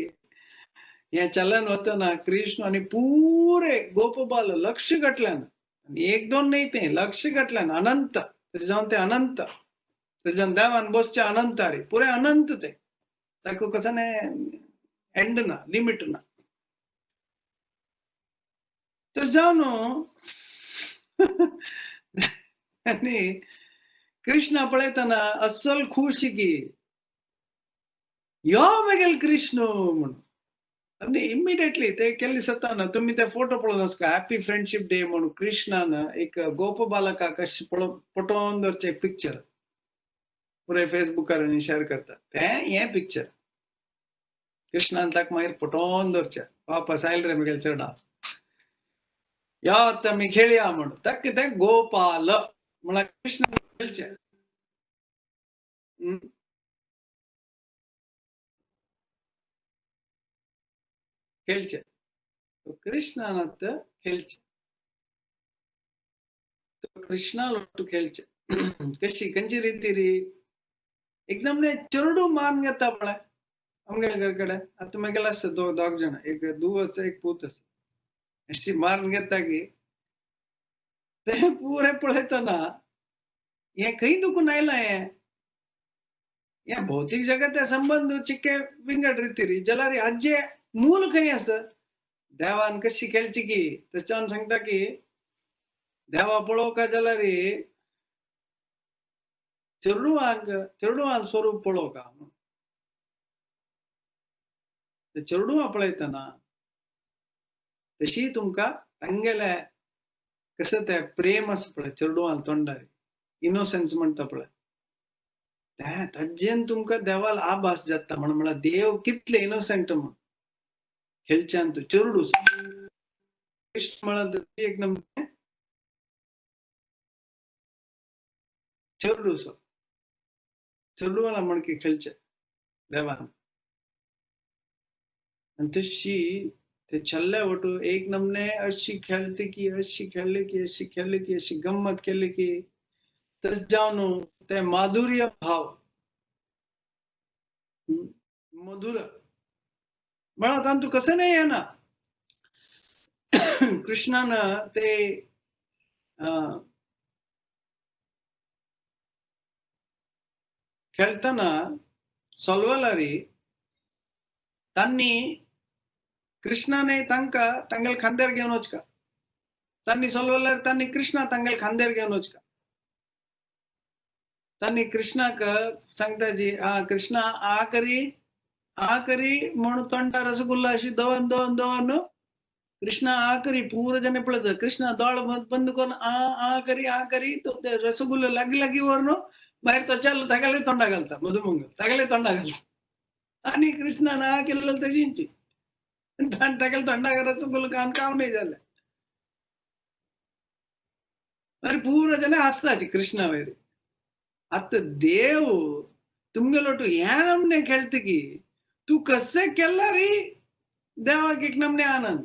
A: हें चलन वतना कृष्ण आनी पुरे गोपबाल लक्ष घातल्यान, एक दोन न्हय तें लक्ष घातल्यान अनंत, तशें जावन तें अनंत, तशें जावन देवान बसचें अनंत रे पुरे अनंत तें, ताका कसो एंड ना, लिमीट ना. तशें जावन आनी कृष्णा पळयतना अस्सल खुशी की यो मेगेल कृष्ण म्हणून. आनी इमिडिएटली ते केल्ले सताना तुमी ते फोटो पळोवन आसता हॅपी फ्रेंडशीप डे म्हणून कृष्णान एक गोप बालकाक अशें पटोवन दवरचें एक पिक्चर पुराय फेसबुकार आनी शेअर करता तें हें पिक्चर. कृष्णान ताका मागीर पटोवन दवरचें वापस आयले रे मेगेल चेडा यो आतां आमी खेळया म्हणून. ताका कितें गोपाल म्हळ्यार कृष्ण खेळचें. खेळचें कृष्णान आतां खेळचें कृष्णा लोटू खेळचें. कशी खंयची रिती री एकदम ने चेडू मान घेता पळय आमगेल्या घर कडेन आतां मागेले आसा दोग जाणां, एक धूव आसा एक पूत आसा. अशी मारून घेता की तें पुरें पळयतना हें खंय दुखून आयलां हें हें भौतीक जगत संबंद चिक्के विंगड रिती री जाल्यार हाजे मूल खंय आसा देवान कशी खेळची की तशें जावन सांगता की देवा पळोवका जाल्यार चेडवांक चेडवान स्वरूप पळोवका. चेडवां पळयतना तशी तुमकां तांगेले कसं ते प्रेम आसा पळय चेडवां तोंडार इनोसन्स म्हणटा पळय तें ताजेन तुमकां देवाल आभास जाता म्हण म्हळ्यार देव कितले इनोसंट म्हण खेळच्यान तूं चेडू कृष्ण म्हळ्यार एक नंबर चेडूसो चेडवाला म्हणकी खेळचें देवान. आनी तशी ते चल्ले वटू एक नमने अशी खेळते की अशी खेळले की अशी खेळले की अशी गम्मत केली की तशें जावन ते माधुर्य भाव मधुर म्हळ्यार तांतू कसं नाही येना. कृष्णान ते खेळतना सोलवलारी तांणी कृष्णाने तांकां तांगेले खांद्यार घेवन वचका तांणी सोलवल्यार तांणी कृष्णा तांगेले खांद्यार घेवन वचका. तांणी कृष्णाक सांगता जी आ कृष्णा आ करी आ करी म्हणून तोंडार रसगुल्ला अशी दवन दवन दवन कृष्णा आ करी पुरो जने पळयता कृष्णा दोळ बंद करून आ आ करी आ करी तो ते रसगुल्ला लागीं लागीं व्हरून मागीर तो चल तागेले तोंडा घालता मधुमंगल तागेले तोंडा घालता आनी कृष्णान आ केलें तशींची तागेले तोंडाक रसगुल्ला खावन काम नाही जालें. मागीर पुरो जने हांसताची कृष्णा वयर. आतां देव तुमगेलो हें नमने खेळटा की तूं कशें केल्यार री देवाक एक नमने आनंद.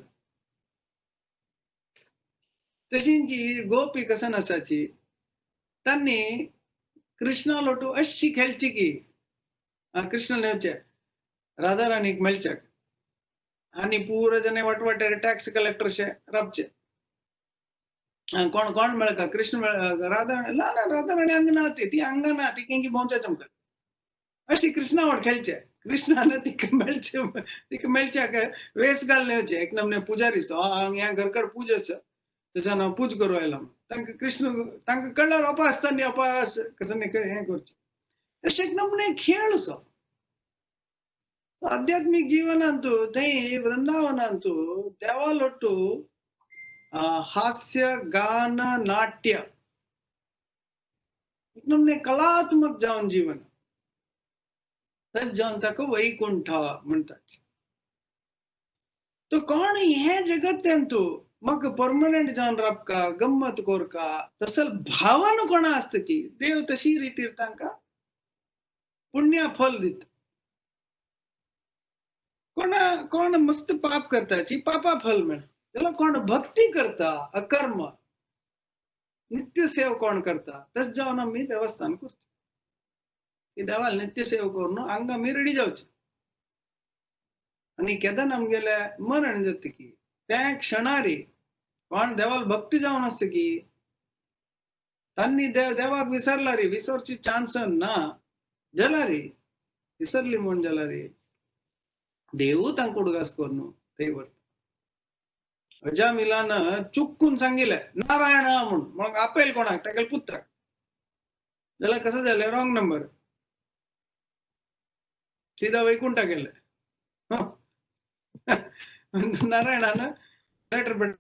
A: तशींची गोपी कसन आसाची तांणी कृष्णा लोटू अशी खेळची की कृष्ण नेवचे राधा राणीक मेळच्याक आनी पुरो जने वटवटे टॅक्स कलेक्टरशे राबचे कोण कोण मेळका कृष्ण राधा ना ना राधा राणी अंग ना ती अंगा ना ती केंकी भोंवच्या चमकां अशी कृष्णा वट खेळचे. कृष्णान तिका मेळचे तिका मेळच्याक वेस घालून येवचे एक नमने पुजारीचो ह्या घरकड पूज आसा तेच्यान हांव पूज करूं आयला तांकां कृष्ण तांकां कळ्ळ्यार अपास तांणी अपास कसं हें करचें तशें एक नमने खेळ सो आध्यात्मीक जीवनांतू थंय वृंदावनांतू देवालोटू हास्य गान नाट्य एक नमने कलात्मक जावन जीवन तशें जावन ताका वैकुंठ म्हणटात. तो कोण हें जगत्यांतू म्हाका परमनंट जावन राबका गम्मत कोरका तसल भावन कोणा आसता की देव तशी रितीर तांकां पुण्य फल दिता. कोणा कोण मस्त पाप करता जी पापा फल मेळ जाल्यार कोण भक्ती करता अकर्म नित्य सेव कोण करता तशें जावन आमी देवस्थान करता की देवाल नित्य सेव करून हांगा आमी रेडी जावचे. आनी केन्ना आमगेलें मरण जाता की त्या क्षणारी कोण देवाल भक्ती जावन आसता की तांणी देवाक विसरला रे विसरची चान्स ना जाल्यार विसरली म्हूण जाल्यार देवू तांकां उडगास करून थंय व्हरता. अजामिलान चुकून सांगितले नारायण म्हणून, मग आपेल कोणाक तागेले पुत्राक, जाल्यार कसं झालं रॉंग नंबर, सीधा वैकुंठा गेले. नारायणान लेटर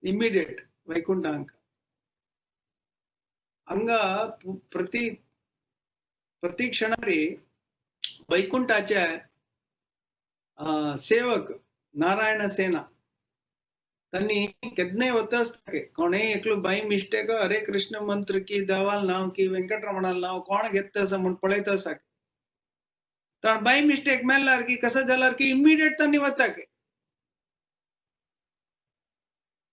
A: इमिडियेट वैकुंठ अंक हांगा प्रति प्रति क्षणारी वैकुंठाचे सेवक नारायण सेना त्यांनी केदने वता कोणे एकलो बाय मिस्टेक हरे कृष्ण मंत्र की देवाल नाव की वेंकटरमणाल नाव कोण घेत आसा म्हूण पळयत आसा, तर बाय मिस्टेक मेल्यार की कसं जाल्यार की इमिडिएट त्यांनी वता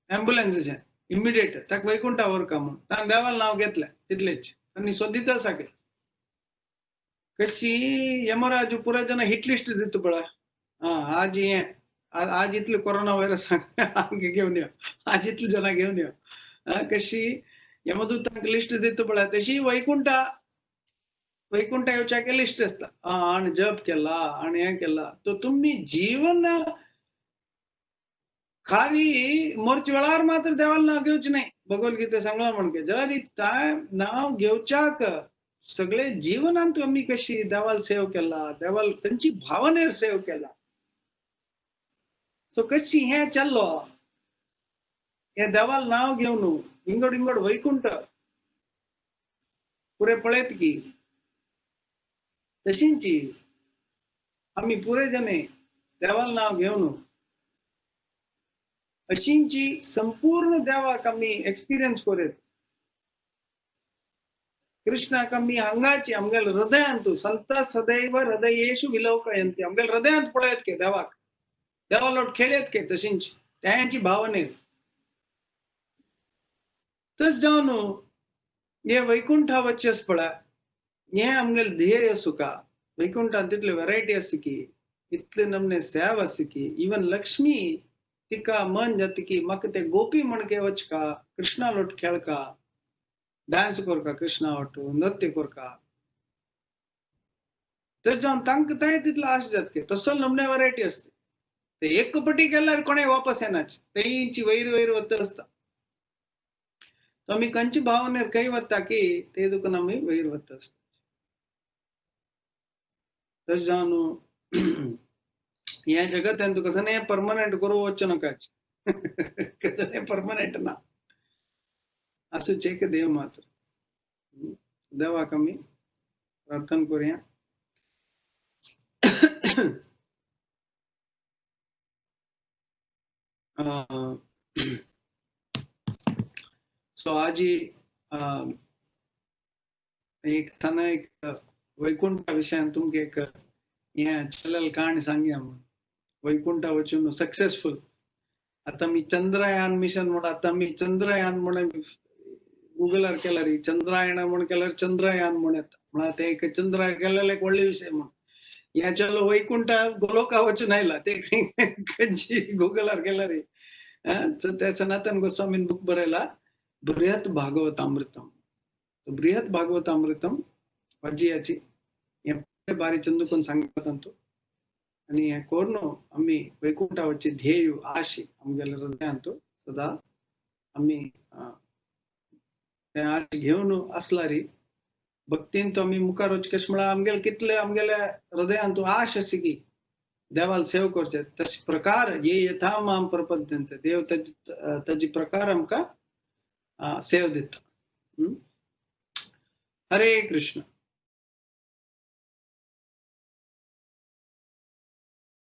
A: ॲम्ब्युलन्स इमिडिएट ताका वैकुंठा व्हरका म्हूण ताणें देवाल नाव घेतलें तितलेच आनी सोदीत आसा कशी यमराज पुराय जाण हिट लिस्ट दिता पळय, आज हें आज इतले कोरोना व्हायरस घेवन यो, आज इतले जाणां घेवन यो, कशी यमदूतांक लिस्ट दिता पळय तशी वैकुंठा वैकुंठा येवच्याक लिस्ट आसता, आनी जप केला आनी हें केला. तो तुमी जीवन खारी मोरचे वेळार मात्र देवाला नाव घेवचें न्हय, भगवद्गीते सांगला म्हणके जाल्यार नाव घेवच्याक सगळे जीवनांत आमी कशी देवाल सेव केला, देवाल खंयची भावनेर सेव केला, सो कशी हें चल्लो हे देवाल नाव घेवन इंगड इंगड वैकुंठ पुरे पळयत की तशींची आमी पुरे जने देवाल नाव घेवन अशींची संपूर्ण देवाक आमी एक्सपिरियन्स करीत कृष्णाक आमी हांगाची आमगेले हृदयांत संत सदैव हृदयेषु विलोकयन्ति आमगेले हृदयांत पळयत के देवाक, देवालोट खेळयत के तशींची त्यांची भावने. तस जावन हे वैकुंठा वचस पळय हे आमगेले ध्येय सुखा वैकुंठान तितले व्हरायटी आसा की इतले नमने सेव आसा की इवन लक्ष्मी तिका मन जाता की म्हाका ते गोपी म्हणके वचका कृष्णा लोट खेळका डान्स करका कृष्णा वाटू नृत्य करका, तशें जावन तांकां तें तितलो आश जाता तसो नमने व्हरायटी आसता. ते एक पटी केल्यार कोणें वापस येनाच, तेंची वयर वयर वता आसता. तो आमी खंयचे भावनेर खंय वता की ते दुकान आमी वयर वता आसता. तशें जावन ह्या जगतान तुका कसं परमनंट करूं वचूं नाकाच, कसं परमनंट ना, आसूच एक देव मात्र. देवाक आमी प्रार्थना करूया. सो आज एक थाना एक वैकुंठा विशयान तुमकां एक हें चलल काणी सांगया म्हूण. वैकुंठा वचून सक्सेसफुल आतां आमी चंद्रयान मिशन म्हूण आतां आमी चंद्रयान म्हूण गुगलार केल्यार चंद्रायण म्हूण केल्यार चंद्रयान म्हूण येता, म्हळ्यार ते एक चंद्र केलेले एक व्हडले विशय म्हूण. ह्या चलो वैकुंठा गोलोका वचून आयला ते खंयची गुगलार केल्यार ते सनातन गोस्वामीन बूक बरयला बृहत भागवतामृतम. बृहत भागवतामृतम वजियाची हें बारी चंदूकून सांगता तांतू आनी हें करून आमी वैकुंठा वचचे ध्येय आश आमगेल्या हृदयांत सदा आमी तें आश घेवन आसल्यार भक्तीन तो आमी मुखार वचचे. कशें म्हळ्यार आमगेले कितले आमगेल्या हृदयांत आश आसा की देवाल सेव करचे तशे प्रकार ये यथा माम प्रपद्यन्ते देव ताजी प्रकार आमकां सेव दिता. हरे कृष्ण.